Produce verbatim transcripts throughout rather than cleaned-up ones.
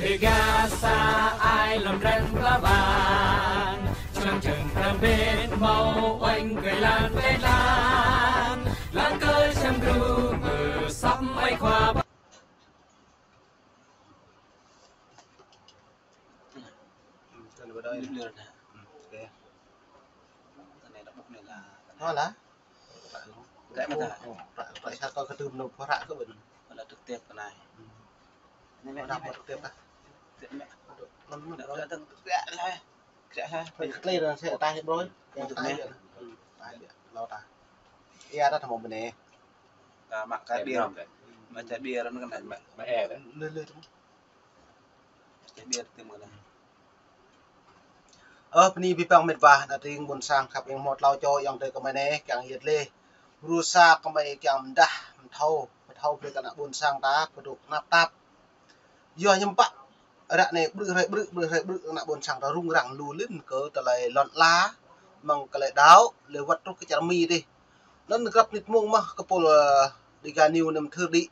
Êga sa ai lăm răng pla bang, člăng čăng pram bên mâo oanh kơ lan lĕ lan, lăng kơ čăm gru mơ săm ai khua. Thôi lah. Kệ mà ta. Phải sao coi cái tùm nộp phó rạ cứ bình. Là trực tiếp cái này. Nó đang có trực tiếp à? Nó, nó, nó đang trực tiếp thôi. Phải cái này là sẽ tai hết rồi. Đang tai điện. Ừ, tai điện. Lo ta. Ia ta thằng một bên này. Mă čar ƀiêr. Mă čar ƀiêr nó cái này mă. Mă e đấy. Lư, lư. Čar ƀiêr tơm cái này. Ơ, bni bi păng mĭt wa, ană tring ƀuôn sang khăp ing hmô tlâo čô ayŏng adei kơ mei anei, kiăng yăl dliê. Mrô sa kơ mei kiăng mdah, mthâo, mthâo brei kơ ană ƀuôn sang ta, pơdôk knap tap. Yua hiăm pă, ară anei ƀrư̆ hrơi ƀrư̆, ƀrư̆ hrơi ƀrư̆ ană ƀuôn sang ta rŭng răng lu lĭn kơ tơlơi lăn ala, mơ̆ng tơlơi đăo, leh wăt truh kơ čar Mi dih. Anăn grăp mnĭt mông mơh kơ pôl, ơ, Dega News anăn mthưr đĭ.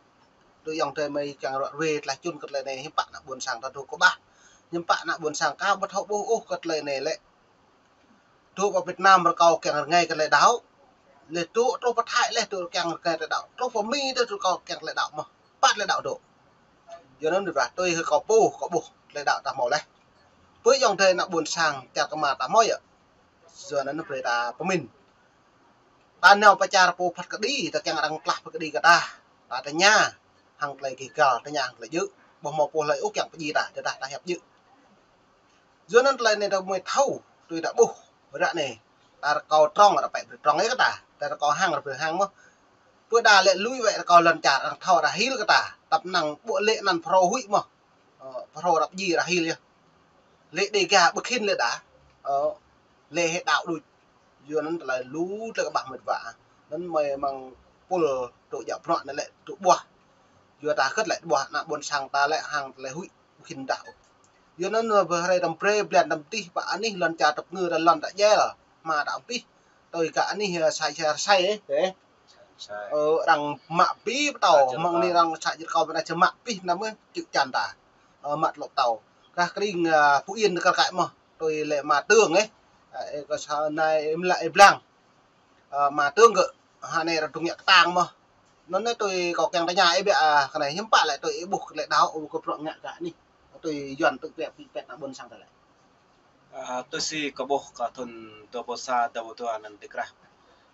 Tui ayŏng adei mei kiăng ruă ruê tlaih čŭn kơ tơlơi anei hiăm pă ană ƀuôn sang ta dôk kƀah. Hiăm pă ană ƀuôn sang ka ƀu thâo ƀuh ôh kơ tơlơi anei lĕ. Dôk pơ Việt Nam rơkâo kiăng rơngai kơ tơlơi đăo. Leh dôk truh pơ Thái leh dôk kiăng rơngai tơlơi đăo. Truh pơ Mi dih dôk rơkâo kiăng tơlơi đăo mơh. Pă tơlơi đăo dôk. Yua anăn dah tui hơ kâo pô, kâo ƀuh tơlơi đăo ta mâo leh. Pơ ayŏng adei ană ƀuôn sang čar kma ta mâo yơh. Yua anăn brei ta pơmĭn. Ta nao pơ čar pô phat kđi, ta kiăng arăng tlah pơ kđi kơ ta. Ta tơña hăng tơlơi gih găl, tơña hăng tơlơi djŏ. Ƀuh mâo pô hlei ôh kiăng pơdjai ta, tơdah ta hiăp djŏ. Yua anăn tơlơi anei ta mei thâo, tui ta ƀuh, ară anei. Ta rơkâo trong, ară pĕ brei trong ih kơ ta. Ta rơkâo hăng, ară brei hăng mơh. Pơ đa lĕ lui wĕ rơkâo lăn čar, arăng thâo ară hil kơ ta. Tăp năng ƀuh lĕ anăn phrâo huĭ mơh. Ơ, phrâo ară pơdjai ară hil yơh. Lĕ Dega ƀu khĭn lĕ đa. Ơ, lĕ hĕ đăo đuč. Yua anăn tơlơi lu tơlơi kƀah mĭt wa. Anăn mei mơ̆ng pôl tŭ jăk bruă anăn lĕ tŭ ƀuah. Yua ta khăt lĕ ƀuah ană ƀuôn sang ta lĕ hăng tơlơi huĭ ƀu khĭn dah ôh. Yua anăn, ơ, bơ hrei tăm brei blan tăm tih pă anih lăn čar tăp ngư ta lăn ta jel. Hma ta pih. Tui kơ anih, ơ, sa čar sai, ơ. Ơ, arăng mă bi pơtâo, mơ̆ng anei arăng sa jĭt kâo pơnah čơ mă pih năm, ơ, čư̆ čan ta. Ơ, mă tlŏ pơtâo. Kah kring, ơ, Phú Yên kar kaĭ mơh. Tui lĕ ma tương, ơ. Ơ, ơ, kơ sa nai, ơ, mla, ơ, blang. Ơ, ma tương kơ, ha anei arăng dôk ngă ktang mơh. Anăn anei tui kâo kiăng tơña ih biă, ơ, kơ anei hiăm pă lĕ tui ih ƀuh lĕ đăo, ơ, kơ bruă ngă kơ anih. Tui Yuăn tui pĕ, pĕ ană ƀuôn sang ta lĕ. Ơ, tui si kâo ƀuh kơ thŭn dua êbâo sa dua êbâo dua anăn ti krah.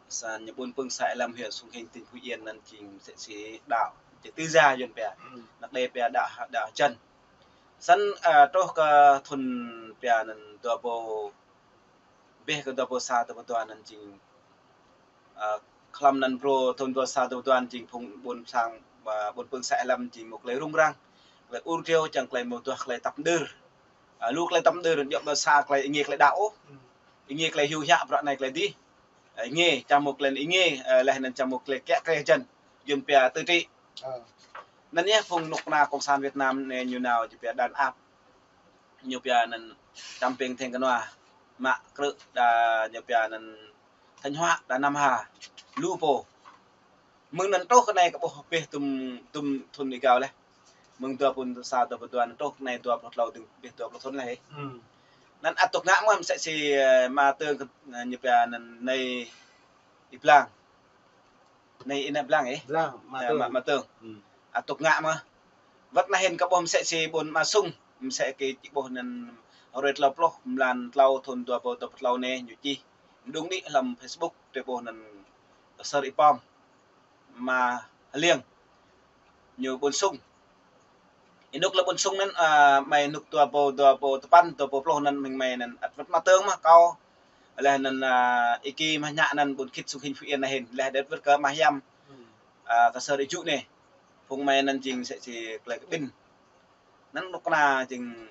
Sa ñu ƀuôn Pưng xã Ea Lâm huyện Sông Hinh tỉnh Phú Yên anăn jing msĕ si đăo. Jing tui ya Yuăn pia. Hmm. Anăk Đê pia đăo, đăo hjăn. Snăn, ơ, truh kơ thŭn pia anăn dua êbâo, ƀiă kơ dua êbâo sa dua êbâo dua anăn jing Ơ, hlăm anăn brô thŭn dua sa dua dua anăn jing phung ƀuôn sang, ơ, ƀuôn Pưng xã Ea Lâm jing mâo klei rŭng răng, klei ur driâo, čiăng klei mâo duah klei tăp mđơr. Ơ, lu klei tăp mđơr, djŏ ƀơ sa klei êngiê klei đăo ôh. Êngiê klei hiu hiă bruă anei klei dih. Ơ, êngiê, čiăng mâo klei êngiê, ơ, leh anăn čiăng mâo klei kiă kriê hjăn, Yuăn pia tự trị. Ơ. Anăn yơh phung knŭk kna cộng sản Việt Nam anei ñu nao ñu pia đàn áp. Ñu pia anăn čăm ping thing knua, mă krư̆ đa ñu pia anăn Thanh Hóa đa Nam Hà, lu pô. Mơ̆ng anăn truh kơ anei kơ ƀuh pih tum, tum thŭn êgao leh. Mơ̆ng dua êbâo sa dua êbâo dua anăn truh kơ anei dua pluh tlâo dơ̆ng pih dua pluh thŭn leh. Hmm. Anăn ăt dôk ngă mơh msĕ si, ơ, ma tương, ơ, ñu pia anăn anei Y Blang. Anei Y Blang, ơ? Blang, ma tương. Ơ, ma, ma tương. Hmm. Ăt dôk ngă mơh. Wăt anăn hĭn kơ ƀuh msĕ si ƀuôn Ma Sung, msĕ kơ ih ƀuh anăn hruê tlâo pluh mlan tlâo thŭn dua êbâo dua pluh tlâo anei ñu čih. Mđung đĭ hlăm Facebook, drei ƀuh anăn Ksơr Y Pom, Ma H'Liêng, ñu ƀuôn Sung. Ênuk lĕ ƀuôn Sung anăn, ơ, mei ênuk dua êbâo, dua êbâo dua păn, dua êbâo pluh anăn mơ̆ng mei anăn ăt wăt ma tương mơh kâo. Leh anăn, ơ, Y Ki Mah Nhă anăn ƀuôn Khit Sông Hinh Phú Yên anăn hĭn. Leh dơ̆ng wăt kơ Mah Yăm, ơ, Ksơr Y Jŭ anei. Phung mei anăn jing msĕ si klei kƀĭn. Anăn knŭk kna jing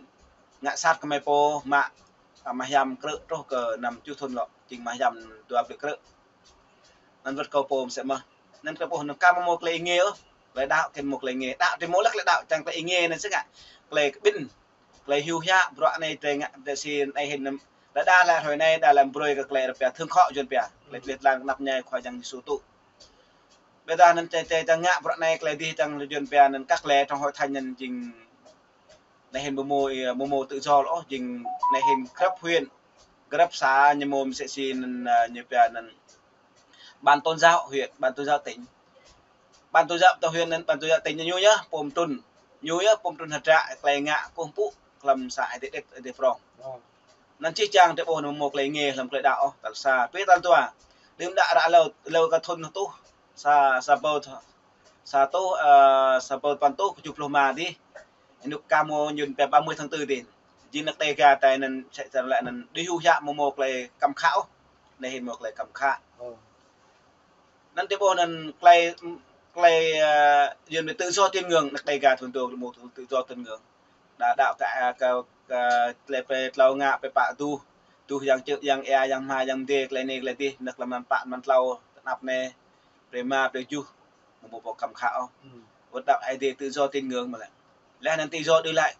ngă sat kơ mei pô mă, ơ, Mah Yăm krư̆ truh kơ năm kjuh thŭn lŏ, jing Mah Yăm dua blư̆ krư̆. Anăn wăt kâo pô msĕ mơh. Anăn kơ ƀuh anăn ka mâo klei êngiê ôh. Klei đăo kăn mâo klei êngiê. Đăo drei mâo leh klei đăo čiăng klei êngiê anăn sĭt ngă. Klei kƀĭn, klei hiu hiă, bruă anei drei ngă, drei si anei hĭn anăn. Đa đa leh hruê anei, đa leh brei kơ klei arăng pia thơ̆ng khŏ Yuăn pia. Klei tlĕ tlang knap mñai Khua Yang Yêsu tŭ. Ƀiădah anăn drei, drei, drei ngă bruă anei klei dih čiăng Yuăn pia anăn kăk leh trong hội thánh anăn jing Anei hĭn mâo mâo, ơ, mâo mâo tự do ôh, jing anei hĭn grăp huyện, grăp xã ñu mâo msĕ si anăn, ơ, ñu pia anăn ban tôn giáo huyện, ban tôn giáo tỉnh. Ban tôn giáo tơ huyện anăn, ban tôn giáo tỉnh ñu yơh pô mtrŭn. Ñu yơh pô mtrŭn hdră klei ngă kkuh mpŭ hlăm sa ai tiê đĕt, ai tiê prŏng. Anăn jih jang drei ƀuh anăn mâo klei êngiê hlăm klei đăo ôh, tal sa. Pĭ tal dua. Đưm đă ară êlâo, êlâo kơ thŭn tuh, sa, sa êbâo, sa tuh, ơ, sa êbâo păn tuh kjuh pluh êma dih. Ênuk ka mâo ñu pia ba mươi tháng tư dih. Jing anak Đêga drei anăn, sĕ lĕ anăn, đĭ hyu hyă mâo mâo klei kăm khă ôh. Anei hĭn mâo klei kăm khă. Anăn drei ƀuh anăn klei, klei, ơ, yuăn bi tự do tín ngưỡng, anak Đêga thŭn dô mâo tự do tín ngưỡng. Đa đăo kơ, kơ, kơ klei pĕ tlâo ngă pĕ pă duh, duh yang čư̆, yang êa, yang hma, yang mdê, klei anei, klei dih, anak lăm măn pă, măn tlâo, tơ anăp anei, brei êma, brei kjuh, mâo mâo pô kăm khă ôh. Wăt đăo Aê Diê tự do tín ngưỡng mơh lĕ. Leh anăn tự do đuĕ lĕ.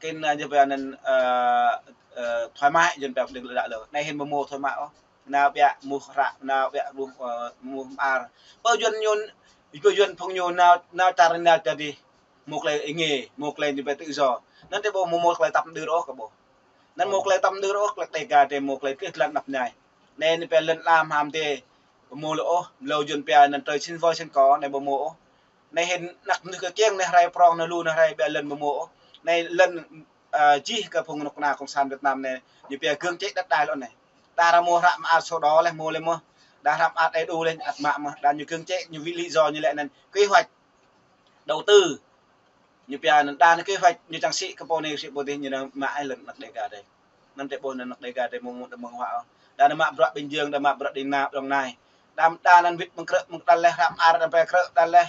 Kĭn, ơ, ñu pia anăn, ơ, ơ, thoải mái, yuăn pia đuĕ lĕ lĕ. Anei hĭn mâo mâo thoải mái ôh. Nao ƀiă êmuh hră, nao ƀiă ƀuh, ơ, êmuh mơar. Pơ yuăn ñu, pơ yuăn phung ñu nao, nao čar nao čar dih. Mâo klei êngiê, mâo klei ñu pia tự do. Anăn drei ƀuh mâo mâo klei tăp mđơr ôh kơ ƀuh. Anăn mâo klei tăp mđơr ôh, klei Đêga drei mâo klei tlih dlăng anăp mñai. Anei ñu pia lăn ala hma mdê, mâo lŏ ôh, mlâo yuăn pia anăn trơi sĭn voi sĭn ko, anei ƀu mâo ôh. Anei hĭn anak mnuih kkiêng anei hriê prŏng, anei lu anei hriê ƀiă lăn ƀu mâo ôh. Anei lăn, ơ, jih kơ phung knŭk kna cộng sản Việt Nam anei, ñu pia cưỡng chế đất đai lŏ anei. Đa arăng mâo hră mơar sổ đỏ leh mâo leh mơh. Đa hră mơar đầy đủ leh ăt mă mơh. Đa ñu cưỡng chế, ñu vì lý do ñu lĕ anăn quy hoạch đầu tư. Ñu pia anăn đa anăn kế hoạch ñu čiăng sĭ kơ pô anei sĭ pô dih ñu nao mă ai lăn anak Đêga drei. Anăn drei ƀuh anăn anak Đêga drei mâo mâo mơ̆ng huă. Đa anăn mă bruă Bình Dương, đa mă bruă Đồng Nai, Đồng Nai. Đa, đa anăn wĭt mơ̆ng krư̆, mơ̆ng đa leh, hră mơar đa pĕ krư̆ đa leh.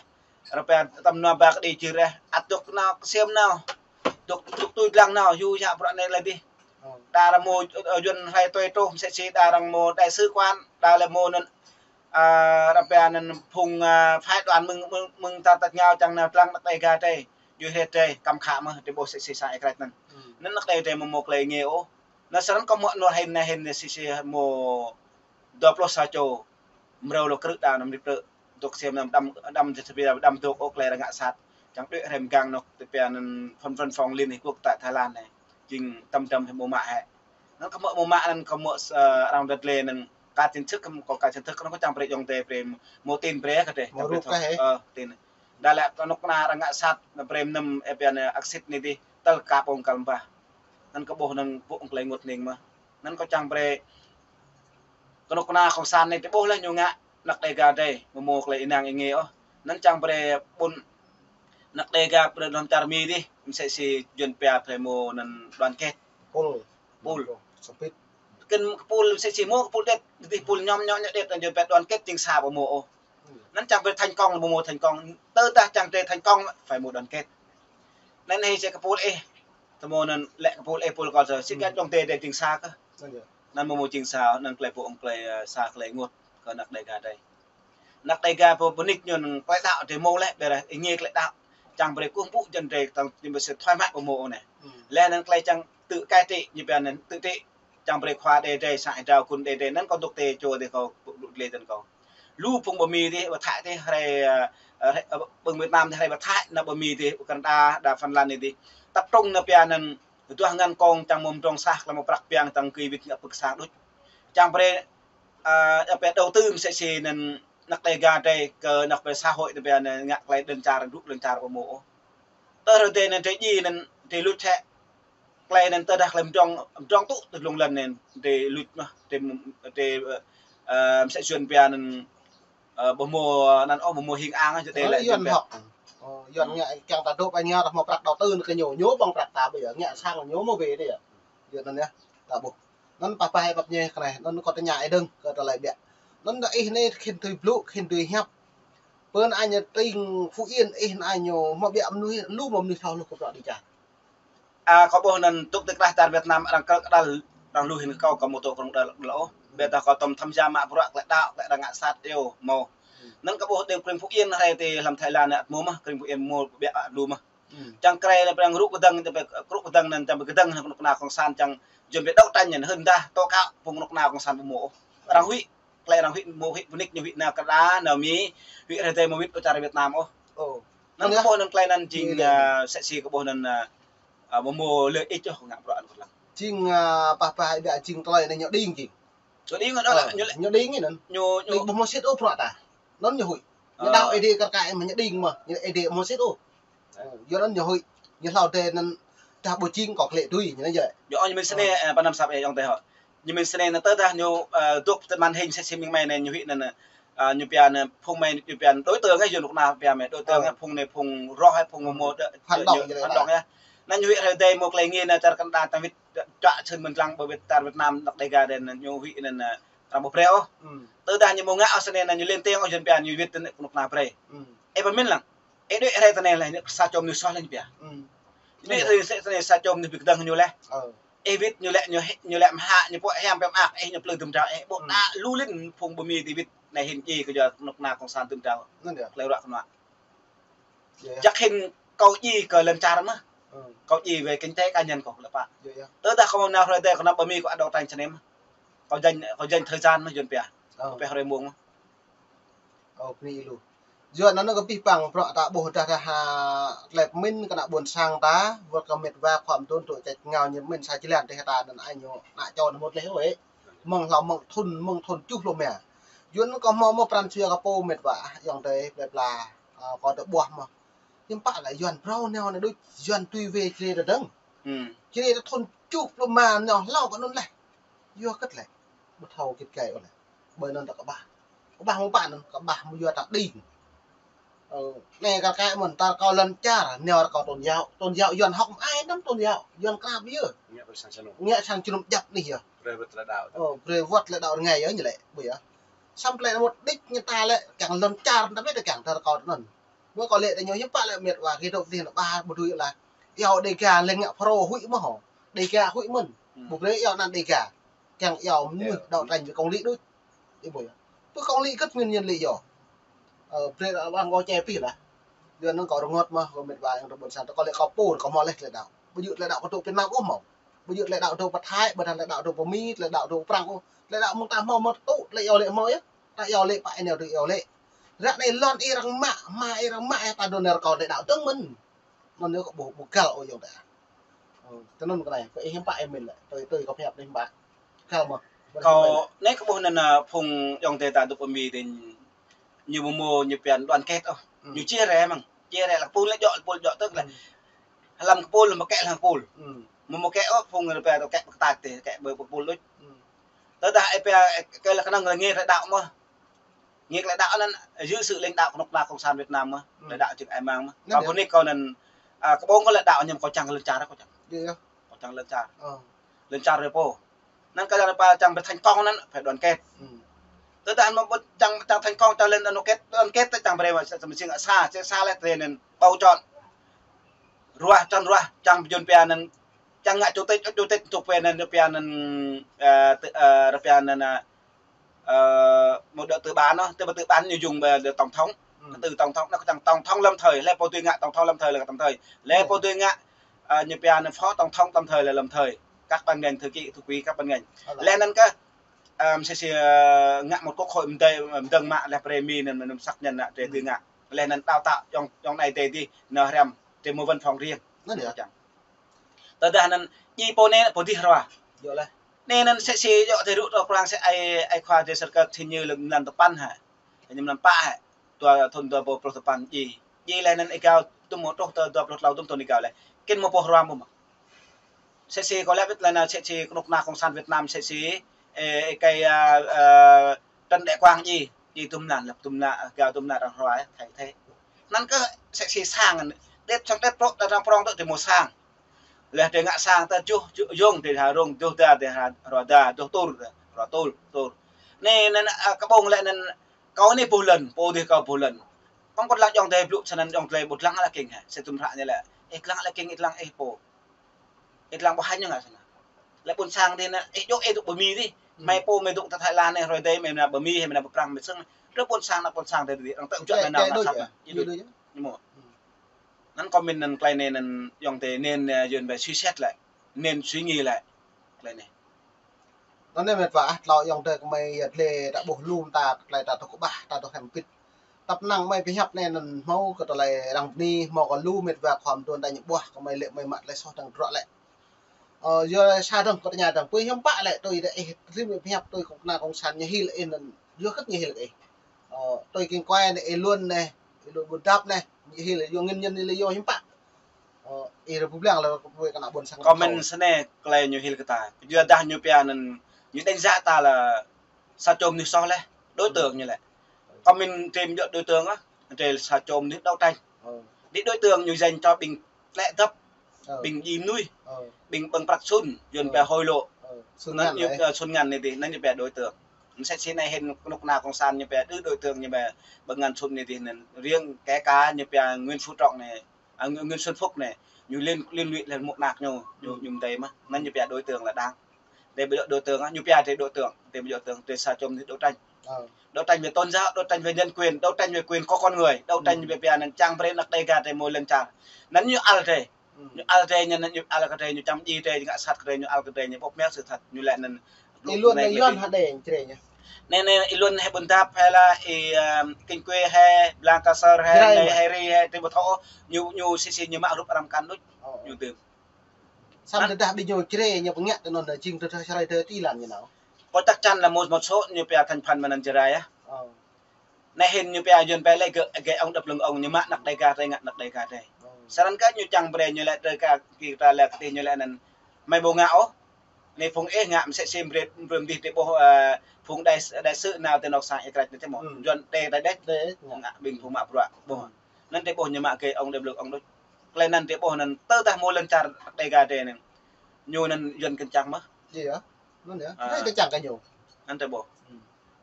Ră pia tăm nua ba kđi čih reh, ăt dôk nao, ksiêm nao. Dôk, dôk tui dlăng nao, hyu hyă bruă anei leh dih. Đa arăng mâo, ơ, yuăn hriê tui truh, msĕ si đa arăng mâo đại sứ quán, đa leh mâo anăn, ơ, ră pia anăn phung, ơ, phái đoàn mơ̆ng, mơ̆ng, mơ̆ng ta tăt ngao čiăng nao dlăng anak Đêga drei. Djuê hriê drei, kăm khă mơh, drei ƀuh msĕ si sa êkrah anăn. Anăn anak Đêga drei mâo mâo klei êngiê ôh. Anăn snăn kâo mâo nua hĭn, anei hĭn, msĕ si mâo dua pluh sa čô mrâo lŏ krư̆ đa anăn mdĭp krư̆. Dôk ksiêm anăn đăm, đăm, đăm dôk ôh klei arăng ngă sat. Čiăng đuĕ hriê mgang anôk ti pia anăn văn, văn phòng Liên Hiệp Quốc tại Thái Lan anei. Jing tăm dăm hĕ mâo mă hĕ. Anăn kâo mâo mâo mă anăn kâo mâo, ơ, arăng dăt leh anăn ka chính thức, kâo ka chính thức anăn kâo čiăng brei ayŏng adei brei mâo tin brei kơ drei. Mâo rup kơ hĕ. Ơ, tin. Đa lĕ knŭk kna arăng ngă sat, brei mnăm, ơ, pia anăn aksit anei dih, tơl ka ƀơ̆ng kal mbah. Anăn kâo ƀuh anăn ƀuh klei ênguôt hnĭng mơh. Anăn kâo čiăng brei knŭk kna cộng sản anei drei ƀuh leh ñu ngă anak Đêga drei, mâo mâo klei ênang êngiê ôh. Anăn čiăng brei ƀuôn anak Đêga brei hlăm čar Mi dih, msĕ si yuăn pia brei mâo anăn đoàn kết. Pul. Pul. Sempit. Kăn pul msĕ si mâo pul đet, dih pul ñom ñom ñom đet, anăn yuăn pia đoàn kết jing sa ƀu mâo ôh. Anăn čiăng brei thành công, ƀu mâo thành công. Tơdah čiăng drei thành công, phải mâo đoàn kết. Anăn hĕ si kơ pul ih. Tơ mâo anăn lĕ kơ pul ih pul kâo sĭt kơ ayŏng adei drei jing sa kơ. Anăn mâo mâo jing sa, anăn klei ƀuh klei, ơ, sa klei ênguôt kơ anak Đêga drei. Anak Đêga pô pơnik ñu anăn klei đăo drei mâo leh, ƀiădah êngiê klei đăo. Čiăng brei kkuh mpŭ jăn drei čiăng ñu bi sĭt thoải mái ƀu mâo anei. Leh anăn klei čiăng tự cai trị, ñu pia anăn tự trị. Čiăng brei khua đei drei, sang êa drao kun đei drei, anăn kâo dôk ti čô dih kâo, dôk leh tăn kâo. Lu phung ƀơ Mi dih, ƀơ Thái dih, hriê, ơ, hriê, ơ, ƀơ̆ng Việt Nam dih, hriê ƀơ Thái, nao ƀơ Mi dih, ƀơ Canada, đa Phần Lan dih. Tập trung nao pia anăn, duah ngăn kông čiăng mâo mdrŏng sah, klei mâo prăk biang čiăng kơ wĭt ngă pưk sang đuč. Čiăng brei, ơ, pia đầu tư msĕ si anăn anak Đêga drei kơ anak pia xã hội anăn pia anăn ngă klei đơn čar, dŭ đơn čar ƀu mâo ôh. Tơ hruê anăn drei djiê anăn drei luč hĕ. Klei anăn tơdah klei mdrŏng, mdrŏng tŭ tơ dlông lăn anăn drei luč mơh, drei, drei, ơ, msĕ si yuăn pia anăn, ơ, ƀu mâo anăn ôh, ƀu mâo hing ang, drei lĕ yuăn hŏk. Ơ, yuăn ngă čiăng ta dôk ai ngă ta mâo prăk đầu tư kơ ñu, ñu ƀơ̆ng prăk ta bây giờ, ngă sang ñu mâo wê dih yơh. Yuăn anăn yơh, ta ƀuh. Anăn pah pah êbat ñu kơ anei, anăn kâo tơña ih dơ̆ng, kơ ta lĕ ƀiă. Anăn ih anei khĭn tui blŭ, khĭn tui hiăp. Pơ anăn añ tring Phú Yên, ih anăn añ mâo ƀiă mnuih, lu mâo mnuih thâo lu kơ prăk đĭ čar. A, kâo ƀuh anăn tŭk ti krah čar Việt Nam arăng krư̆ kđăl, arăng lu hĭn kơ kâo, kâo mâo tŭ krư̆ kđăl ôh. Ƀiădah kâo tăm tham gia mă bruă klei đăo, klei arăng ngă sat iêu mâo. Anăn kâo ƀuh ti krĭng Phú Yên hriê ti hlăm Thái Lan anei ăt mâo mơh, krĭng Phú Yên mâo ƀiă ăt lu mơh. Čiăng krei leh arăng rŭ kdơ̆ng, čiăng bi krŭ kdơ̆ng anăn, čiăng bi kdơ̆ng hŏng knŭk kna cộng sản čiăng yuăn bi đấu tranh anăn hưn dah, tŏ kơ phung knŭk kna cộng sản ƀu mâo ôh. Arăng huĭ, klei arăng huĭ mâo huĭ pơnik ñu huĭ nao Canada, nao Mi, huĭ hriê drei mâo wĭt ôh čar Việt Nam ôh. Anăn kâo ƀuh anăn klei anăn jing, ơ, msĕ si kâo ƀuh anăn, ơ, Amâo mâo lợi ích ôh ngă bruă anăn kơ lăng. Jing, ah, pah pah ƀiă jing tơlơi anei ñu đing jing. Ñu đing anăn, ah, ñu lĕ ñu đing anăn. Ñu, ñu đing ƀu mâo sĭt ôh bruă ta. Anăn ñu huĭ. Ñu đao êdi kar kaĭ mơh ñu đing mơh, ñu êdi mâo sĭt ôh. Yua anăn ñu huĭ, ñu hlâo dê anăn dah ƀu jing kâo klĕ tui, ñu anăn yơh. Ñu ôh ñu mĭn snei, ah, pơ anăn sap ê ayŏng adei hŏ. Ñu mĭn snei anăn tơdah ñu, ah, dôk ti màn hình sĕ si mĭn mei anei ñu huĭ anăn, ah, ñu pia anăn phung mei ñu pia anăn đối tượng ơ, yua anăn knŭk kna pia mei đối tượng ơ, phung anei phung roh ơ, phung mâo mâo đa-, phản động yơh. Anăn ñu huĭ hruê dê mâo klei ngĭn anăn čar Canada ta wĭt čuă čhưn mĭn dlăng ƀơ wĭt čar Việt Nam dăk Đêga dê anăn ñu huĭ anăn, ah, arăng ƀu brei ôh. Tơdah ñu mâo ngă ôh snei anăn ñu lên tiếng ôh yuăn pia ñu wĭt anăn knŭk kna brei. Ê pơmĭn lăng. Ê đuĕ hruê tinei leh ñu sa čô mnuih soh leh ñu pia. Đuĕ hruê tinei sa čô mnuih bi kdơ̆ng ñu leh. Ê wĭt ñu lĕ ñu, ñu lĕ mhă ñu pŏk hiam pia mơak ê ñu plư dŭm drao ê ƀô̆ đa lu lĭn phung ƀơ Mi ti wĭt anei hĭn djiê kơ yua knŭk kna cộng sản dŭm drao. Klei ruă knuă. Jăk hĭn kâo djiê kơ lăn čar mơh. Kâo djiê về kinh tế cá nhân kâo lĕ pă. Tơdah kâo mâo nao hruê dê kâo nao ƀơ Mi kâo ăt đấu tranh snei mơh. Kâo dành, kâo dành thời gian mơh yuăn pia. Kâo pĕ hruê mmông mơh. Ơ, bri lu. Yua anăn kơ pih păng bruă ta ƀuh dah dah, ah, tlei pơmĭn kơ ană ƀuôn sang ta, wăt kơ mĭt wa khua mduôn tŭ čĕč ngao ñu mĭn sa jlan teh ta anăn ai ñu ană čô anăn mŭt leh ôh. Mơ̆ng hlâo mơ̆ng thŭn, mơ̆ng thŭn čuh lu mia. Yua anăn kâo mâo mâo pran jua kơ pô mĭt wa, ah, ayŏng adei plei pla, ah, kâo dôk ƀuah mơh. Hiư̆m pă lĕ yuăn brâo nao anei đuč, yuăn tui wê črê ta dơ̆ng. Črê ta thŭn čuh lu mia nao hlâo kơ anăn leh. Yua kơt lĕ. Ƀu thâo gĭt gai ôh lĕ. Ƀơi anăn ta kƀah. Kƀah mơ̆ng pă anăn, kƀah mơ̆ng yua ta đing. Ơ, anei kar kaĭ mơ̆n, ta rơkâo lăn čar, nao rơkâo tôn giáo. Tôn giáo yuăn hŏk mơai năm tôn giáo, yuăn krap yơh. Ngă sang jơnum djăp anih yơh. Ơ, brei wăt lĕ đăo rơngai yơh ñu lĕ, ƀuh yơh. Săm klei mŭt đĭč ñu ta lĕ, kiăng lăn čar, ta mĭt kiăng ta rơkâo anăn. Mơ̆ kâo lĕ ta ñu hiư̆m pă lĕ mĭt wa, kơ dôk dih anăn ƀah ƀu dưi lah. Iâu Đêga lĕ ngă pro huĭ mơh hŏ. Đêga huĭ mơ̆n. Ƀu brei iâu anăn Đêga. Kiăng iâu mnuih đấu tranh vì công lý đuč. Ih ƀuh yơh. Pơ công lý kơt ngăn nhân lý yơh. Ơ, brei arăng kâo čê pih lah. Yua anăn kâo rơngot mơh, kâo mĭt wa ayŏng adei ƀuôn sang. Kâo lĕ kâo pô, kâo mâo leh tlei đăo. Ƀu djơ̆ tlei đăo kơ dôk Việt Nam ôh mâo. Ƀu djơ̆ tlei đăo dôk pơ Thái, ƀu djơ̆ tlei đăo dôk pơ Mi, tlei đăo dôk pơ Prăng ôh. Tlei đăo mơ̆ng ta mâo mơ̆ tŭ, tlei iâu lĕ mâo yơh. Ta iâu lĕ pă ih nao tui iâu lĕ. Ră anei lăn ih arăng mă, mă ih arăng mă ih ta dôk nao rơkâo tlei đăo dơ̆ng mơ̆n. Anăn ñu kơ ƀuh, ƀuh găl ôh ayŏng adei. Ơ, tinăn kơ anei, kơ ih hiư̆m pă ih mĭn lĕ, tui, tui kâo pơhiăp anei hiư̆m pă. Găl mơh. Kâo, anei kơ ƀuh anăn, ah, phung ayŏng adei ta dôk pơ Mi dih, ñu mâo mâo ñu pia anăn đoàn kết ôh. Ñu chia rẽ mơ̆ng, chia rẽ lăng kpul lĕ djŏ, kpul djŏ tơ̆k lĕ. Hlăm kpul, mâo kĕ hlăm kpul. Mâo mâo kĕ ôh, phung ñu pia kĕ pơktač tih, kĕ ƀơ kpul đuč. Tơdah ih pia, ơ, kơ lĕ knŏng lĕ ngê tlei đăo mơh. Ngê tlei đăo anăn, dưới sự lãnh đạo knŭk kna cộng sản Việt Nam mơh. Tlei đăo jing ai mang mơh. Kâo ƀuh anei kâo anăn, ah, kơ ƀơ̆ng kâo tlei đăo ñu kâo čiăng lăn čar kâo čiăng. Kâo čiăng lăn čar. Lăn čar rei pô. Anăn kơ lăn pa čiăng brei thành công anăn phải đoàn kết. Tơdah mâo ƀuh čiăng, čiăng thành công čiăng lăn đoàn kết, đoàn kết čiăng brei mă sa, sa, sa leh tơ anăn bầu chọn. Ruah, chọn ruah, čiăng bi jun pia anăn, čiăng ngă chủ tịch, chủ tịch tŭ pia anăn, pia anăn, ơ, tơ, ơ, pia anăn, ơ, ơ, mâo đa tư bản ôh, tư, tư bản ñu jung ƀơ đa tổng thống. Tư tổng thống, anăn čiăng tổng thống lâm thời, leh pô dưi ngă tổng thống lâm thời leh tổng thời. Leh pô dưi ngă, ơ, ñu pia anăn phó tổng thống lâm thời leh lâm thời. Các ban ngành, thư ký, thư ký các ban ngành. Leh anăn kơ, ơ, msĕ si, ơ, ngă một quốc hội mdê, mdơ̆ng mă leh brei Mi anăn, anăn xác nhận anăn, drei dưi ngă. Leh anăn đào tạo, ayŏng, ayŏng anei drei dih, nao hriăm, drei mâo văn phòng riêng. Anăn yơh. Tơdah anăn, djiê pô anei, pô dih hrua. Anei anăn msĕ si djŏ ti rŭ tơ prang si ai, ai khua ti sơr kơ thi ñu lĕ mlan tơpăn hă. Ñu mlan pă hă. Dua thŭn dua êbâo pluh tơpăn djiê. Djiê leh anăn êgao dŭm mâo truh tơ dua pluh tlâo dŭm thŭn êgao leh. Kĭn mâo pô hrua mơh. Msĕ si kâo lĕ wĭt leh anăn msĕ si knŭk kna cộng sản Việt Nam msĕ si, ơ, ơ, kơ, ơ, ơ, Trần Đại Quang djiê. Djiê dŭm mlan leh, dŭm mlan, êgao dŭm mlan arăng hrua, thay thế. Anăn kơ msĕ si sang, đet sang đet prŏng, đa arăng prŏng tơ ti mâo sang. Leh drei ngă sang tơ juh, juh, yŏng drei ha rông, juh da drei ha rua da, juh tur, rua tur, tur. Anei anăn, ah, kơ ƀơ̆ng lĕ anăn, kâo anei ƀuh lăn, pô dih kâo ƀuh lăn. Kâo kơ dlăng ayŏng adei blŭ snăn ayŏng adei ƀu dlăng ala king hă, sa tŭm hră ñu lĕ. Ih dlăng ala king, ih dlăng ih pô. Ih dlăng ƀu hêñ ngă snăn. Leh ƀuôn sang dih anăn, ih djŏ ih dôk ƀơ Mi dih. Hmei pô hmei dôk tơ Thái Lan anei, hruê dih hmei nao ƀơ Mi, hmei nao ƀơ Prăng, hmei sưng. Drei ƀuôn sang anăn ƀuôn sang dih dih, arăng tŭ juă anăn nao săp. Ñu mâo. Anăn kâo mĭn anăn klei anei anăn ayŏng adei nên, ơ, yuăn ƀai suy xét lĕ, nên suy nghĩ lĕ klei anei. Anăn anei mĭt wa ah, tlâo ayŏng adei kmei yăl dliê ta ƀuh lu mta klei ta dôk kƀah, ta dôk hrăm mbĭt. Tăp năng mei pơhiăp anei anăn hmâo kơ tơlơi arăng bni, hmâo kơ lu mĭt wa khua mduôn ta ñu ƀuah kơ mei lĕ mei mă tơlơi soh dơ̆ng drŏ lĕ. Ơ, yua sa dơ̆ng kơ tơña dơ̆ng, pui hiăm pă lĕ tui dê ih, tui mei pơhiăp tui kông kna kông san ñu hil ih anăn, yua kơt ñu hil ih. Ơ, tui king kuai anei, ih Luôn anei, ih Luôn Ƀuôn Dap anei, ñu hil yua ngăn nhân anei lĕ yua hiăm pă. Ơ, ih rơbŭ blang lĕ kơ pui kơ ană ƀuôn sang. Comment snei klei ñu hil kơ ta. Yua dah ñu pia anăn, ñu đánh giá ta là sa čô mnuih soh leh, đối tượng ñu lĕ. Comment drei mjŏ đối tượng á, drei sa čô mnuih đấu tranh. Ơ. Đi đối tượng ñu dành cho ƀing tlĕ dăp, Ơ. ƀing dji mnuih, Ơ. ƀing ƀơ̆ng prăk sun, yuăn Ơ. pia hối lộ. Ơ, sun Anăn ngăn ñu, leh. Ơ, sun ngăn anei dih, anăn ñu pia đối tượng. Msĕ si anei hĭn knŭk kna cộng sản ñu pia đư đối tượng ñu pia ƀơ̆ng ngăn sun anei dih anăn. Riêng kể cả ñu pia Nguyễn Phú Trọng anei, à, Nguyễn, Nguyễn Xuân Phúc anei, ñu liên, liên lụy leh mô̆ anak ñu, ñu, Ừ. ñu mdei mơh. Anăn ñu pia đối tượng là đảng. Drei ƀu djŏ đối tượng á, ñu pia drei đối tượng, drei ƀu djŏ đối tượng, drei sa čô mnuih đấu tranh. Ờ. Đấu tranh về tôn giáo, đấu tranh về nhân quyền, đấu tranh về quyền của con người, đấu tranh Ừ. về pia anăn čiăng brei anak Đêga drei mâo lăn čar. Anăn ñu ăl drei. Ừ. Ñu ăl drei, ñu, ñu ăl kơ drei, ñu čăm dji drei, ñu ngă sat kơ drei, ñu ăl kơ drei, ñu bóp méo sự thật, ñu lĕ anăn Ih Luôn anei lĕ Yuăn hă đei črê ñu? Anei, anei, ih Luôn hĕ Ƀuôn Dap hĕ la, ih, ơ, Kinh Quê hĕ, Blang Kasar hĕ, Jrai anei mơh. Hĕ Ri hĕ, drei ƀu thâo ôh, ñu, ñu si si ñu mă rup arăng mkăn đuč, Ơ. ñu dưm. Snăn Hă? Tơdah ƀing ñu črê ñu pơngă tơ anăn jing tơdah Jrai tơ ti lăn ñu nao. Có chắc chắn là một, một số ñu pia thành phần mơ̆ng anăn Jrai á. Ơ. Anei hĭn ñu pia Yuăn pia lĕ gơ̆, gơ̆ ŏng đăp lưng ŏng ñu mă anak Đêga drei ngă anak Đêga drei. Ơ. Snăn kơ ñu čiăng brei ñu lĕ drei ka, kơ ta lĕ kơ ti ñu lĕ anăn. Mei ƀu ngă ôh. Anei phung ih ngă msĕ si brei, brei mdih drei ƀuh, ơ, phung đại, đại sứ nao ti anôk sang Y-Krač anei tơ mơh. Ừ. Yuăn đe ta đĕč. Đe, ngă. Ngă ƀing phung mă bruă ƀuh. Anăn drei ƀuh ñu mă gơ̆ ŏng đăp lưng ŏng đuč. Klei anăn drei ƀuh anăn tơdah mâo lăn čar Đêga drei anăn. Ñu anăn Yuăn kăn čiăng mơh. Iya. Anăn yơh. À. Anei kăn čiăng kơ ñu. Anăn drei ƀuh. Hmm.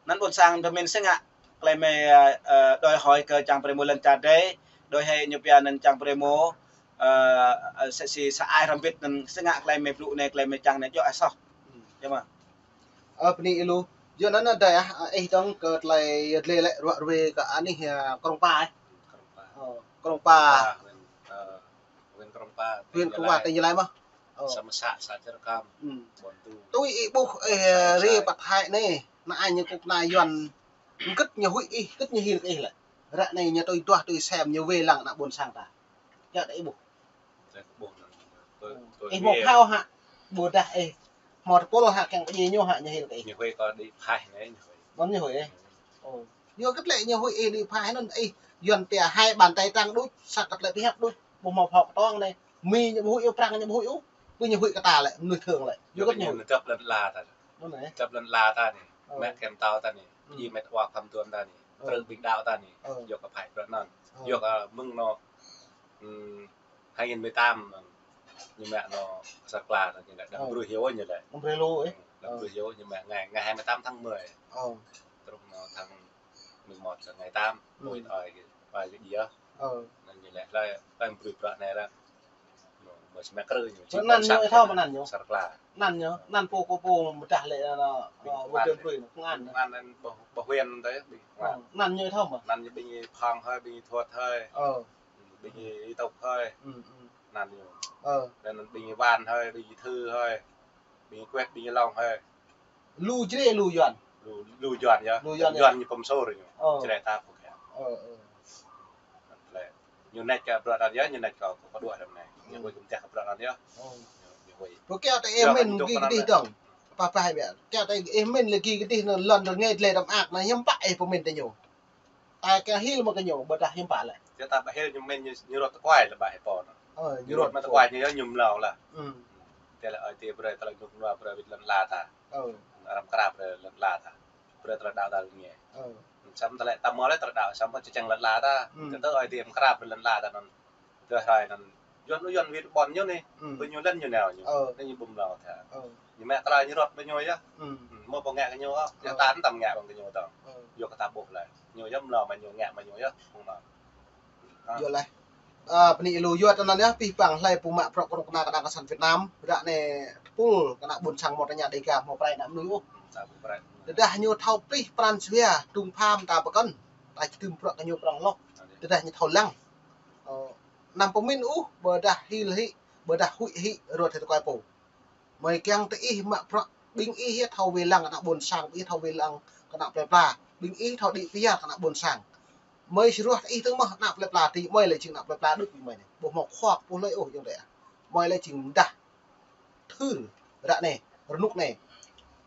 Anăn ƀuôn sang pơmĭn si ngă. Klei mei, ơ, ơ, đòi hỏi kơ čiăng brei mâo lăn čar drei. Đòi hỏi ñu pia anăn čiăng brei mâo, ơ, ơ, sa, si, sa ai hrăm mbĭt anăn si ngă klei mei blŭ anei, klei mei čiăng anei djŏ ai soh. Hmm. Yơh mơh. Ơ, bơni ih lu. Yua anăn adei ah, ih dơ̆ng kơ tlei yăl dliê lĕ ruă ruê kơ anih, ơ, Krông Pa, ơ. Krông Pa. Ơ, Krông Pa. Krông Pa, huyện, ơ, huyện Krông Pa, huyện Krông Pa, tỉnh Gia Lai mơh. Ơ. Samơ̆ xã, xã Čư̆ Rơkăm, ƀuôn Tu. Tui ih ƀuh, ơ, ih, xã, ri xã. Păt hai anei, anăn ñu kŭp anăn Yuăn, kơt ñu huĭ ih, kơt ñu hil kơ ih lĕ. Ră anei ñu tui duah tui sem ñu wê lăng ană ƀuôn sang ta. Kiăng đei ih ƀuh. Ih mâo phao hă? Ƀôdah ih mâo tơpul hă, kiăng kơ djiê ñu hă ñu hil kơ ih. Ñu huĭ kơ đĭ phaih anei, ñu huĭ. Anăn ñu huĭ ih. Ơ. Yua kơ tlei ñu huĭ ih đĭ phaih anăn ih, Yuăn pia hai bàn tay trắng đuč, sa kơ tlei pơhiăp đuč, ƀu mâo phao ktuang anei. Mi ñu ƀu huĭ ôh, Prăng ñu ƀu huĭ ôh. Pô ñu huĭ kơ ta lĕ, mnuih thường lĕ. Yua kơ ñu huĭ. Anăn tăp lăn ala ta. Anăn ih. Tăp lăn ala ta anei. Ơ. Mă kơ mtao ta anei. Ơ. Djiê mĕt wa khua mduôn ta anei. Ơ. Trư ƀing đăo ta anei. Ơ. Yua kơ phaih bruă anăn. Ơ. Yua kơ mơ̆ng anôk, ưm, hai nghìn mười tám anăn. Ñu mă anôk Sar Kla anăn ñu lĕ. Đăm brei hiu ñu lĕ. Đăm brei lu ih. Đăm brei hiu ñu mă ngày, ngày hai mươi tám tháng mười. Ơ. Truh anôk tháng mười một kơ ngày tám. Ơ. Ôi, ôi, ôi, ôi, ơ. Anăn ñu lĕ, lĕ, lĕ brei bruă anei lĕ. Mơh, mơh smek krư ñu. Anăn ñu thâo mơh anăn ñu. Sar Kla. Anăn ñu, anăn pô, pô, pô, mdah lĕ, ơ, ƀing ơ, công an. Ƀing công an anăn ƀuh, ƀuh huyện tơ, ƀing công an. Ơ, anăn ñu thâo mơh. Anăn ñu ƀing Phong hơi, ƀing Thuôt hơi. Ơ. Ƀing Y Tŭk hơi. Ừ, ừ. Anăn ñu. Ơ. Anăn ƀing Wan hơi, ƀing Thư hơi. Ƀing Kuet, ƀing Long hơi. Lu Jrai, lu Yuăn. Lu, lu Yuăn yơh. Lu Yuăn yơh. Yuăn ñu pơm sôr ñu. Ơ. Jrai ta pô kơ. Ơ, ơ. Lĕ. Ñu nač kơ bruă anăn yơh, ñu nač kơ, kơ, kơ đuĕ hrăm anei. Ñu huĭ kơ mteh kơ bruă anăn yơh. Ơ. Ñu, ñu huĭ. Pô kiăng ta ih mĭn gĭ kdih dơ̆ng. Pă pă hai biă. Kiăng ta ih mĭn lĕ gĭ kdih anăn lăn rơngei dlei dăm ak anăn hiăm pă ih pơmĭn tơ ñu. Ta kiăng hil mơh kơ ñu, ƀôdah hiăm pă lĕ. Tơ ta ƀă hil ñu mĭn ñu, ñu ruăt tơkuai lĕ ƀă hĕ pô anăn. Ơ, ñu ruăt mơh tơkuai ñu yơh ñu mlâo lah. Ơ. Tơlơi ai tiê brei tơlơi hnŭk hnua brei wĭt lăn ala ta. Ơ. Arăng mkra brei lăn ala ta. Brei tơlơi đăo ta rơngiê. Ơ. Săm tơlơi ta mâo leh tơlơi đăo, săm pă čiăng lăn ala ta. Ơ. Kơ tơ ai tiê mkra brei lăn ala ta anăn. Tơ hruê anăn. Yuăn, Yuăn wĭt ƀuôn ñu anei. Ơ. Ƀing ñu lăn ñu nao ñu. Ơ. Anei ñu ƀu mlâo tha. Ơ. Ñu mă tơlơi ñu ruăt ƀing ñu yơh. Ơ. Ơ, mâo pô ngă kơ ñu ôh. Ơ. Ñu ta tam ngă ƀơ̆ng kơ ñu dơ̆ng. Ơ. Yua kơ ta ƀuh leh. Ñu yơh mlâo mă ñu ngă mă ñu yơh. Phung anăn. Hă? Yua leh. Ơ, bơni ih lu yua tơ anăn yơh, pih păng hlei pô mă bruă knŭk kna kơ đảng cộng sản Việt Nam, ră anei tơpul kơ ană ƀuôn sang mâo tơña Đêga mâo prei ană mnuih ôh. Tơdah ñu thâo pih pran jua, tung pham ta pơkŏn, ta čih tŭm bruă kơ ñu prŏng lŏ. Tơdah ñu thâo lăng. Ơ, anăm pơmĭn ôh, ƀôdah hil hĭ, ƀôdah huĭ hĭ, ruăt hĭ tơkuai pô. Mei kiăng tơ ih mă bruă, ƀing ih yơh thâo wê lăng kơ ană ƀuôn sang, ƀing ih thâo wê lăng kơ ană plei pla, ƀing ih thâo đĭ kyar kơ ană ƀuôn sang. Mơi si ruah ih tơ̆ng mơh ană plei pla ti mơi lĕ jing ană plei pla đuč mơi anei. Ƀu mâo khua pô hlei ôh ayŏng adei ah. Mơi lĕ jing mdah. Thưr. Ră anei. Rnuk anei.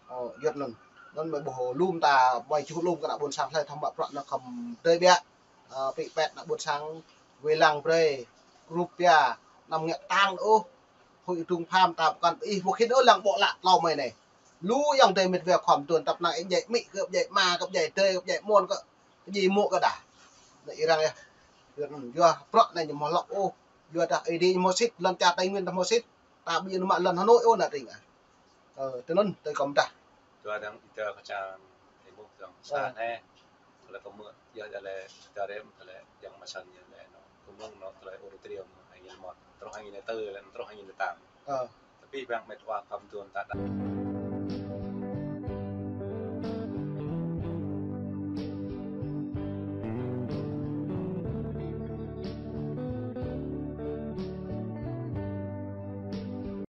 Ơ, yua anăn. Anăn mơi ƀuh lum ta mơi čuh lum kơ ană ƀuôn sang hlei thăm mă bruă anăn khăm dei ƀiă. Ơ, pĭ pet ană ƀuôn sang. Wê lăng brei. Rup pia. Anăm ngă ktang ôh. Hui trung pham ta pơkăn ih mâo khĭn ôh lăng ƀô̆ lă tlâo mơi anei. Lu ayŏng adei mĭt wa khua mduôn tăp năng ih djai amĭ kơ djai ama kơ djai adei kơ djai amuôn kơ djai mô̆ kơ dah. Anei arăng yơh. Yua, yua bruă anei ñu mâo lŏ ôh. Yua dah Aê Diê ñu mâo sĭt, lăn čar Tây Nguyên ta mâo sĭt. Ta ƀu djŏ mă lăn Hà Nội ôh ană tring ah. Ơ, tui anăn tui kâo mdah. Dua dang ida kơ čang êmuh dang sa anei. Tơlơi kơ mơ̆, yua dah lĕ ida rem, tơlơi yang mă săn ñu lĕ nô. Kơ mơ̆ng nô tơlơi ôrê triê mơ̆ hai nghìn lẻ một. Truh hai nghìn lẻ tư lĕ, truh hai nghìn lẻ tám. Ơ. Tapi bang mĭt wa khua mduôn ta đa.